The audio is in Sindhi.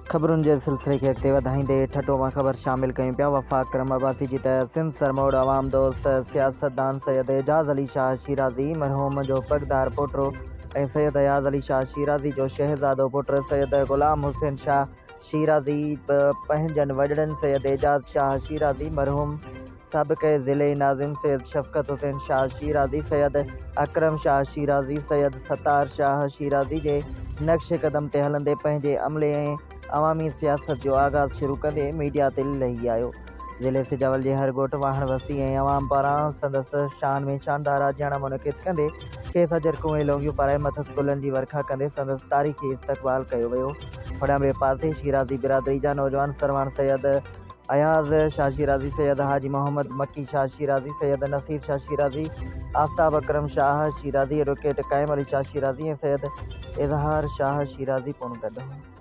خبرن جي سلسلي کي اڳتي وڌائيندي ٺٽو مان خبر شامل ڪيون پيا وفاق ڪرم عباسي جي ته سنڌ سرموڙ عوام دوست سياستدان سيد اعجاز علي شاهه شيرازي مرحوم جو پڳدار پوٽو ۽ سيد اياز علي شاهه شيرازي جو شهزادو پٽ سيد غلام حسين شاهه شيرازي به پنهنجن وڏڙن سيد اعجاز شاهه شيرازي مرحوم سابق ضلعي ناظم سيد شفقت حسين شاهه شيرازي، سيد اڪرم شاهه شيرازي، سيد ستار شاهه شيرازي جي نقش قدم تي هلندي پنهنجي عملي ۽ عوامي سياست جو آغاز شروع ڪندي ميڊيا تي لهي آيو. ضلعي سجاول جي هر ڳوٺ، واهڻ وستي ۽ عوام پاران سندس شان ۾ شاندار آجياڻا منعقد ڪندي کيس اجرڪون ۽ لونگيون پارائي مٿس گلن جي ورکا ڪندي سندس تاريخي استقبال ڪيو ويو. هوڏانهن ٻئي پاسي شيرازي برادري جا نوجوان سرواڻ سيد اياز شاهه شيرازي، سيد حاجي محمد مڪي شاهه شيرازي، سيد نصير شاهه شيرازي، آفتاب اڪرم شاهه شيرازي، ايڊووڪيٽ قائم علي شاهه شيرازي ۽ سيد اظهار شاهه شيرازي پڻ گڏ هئا.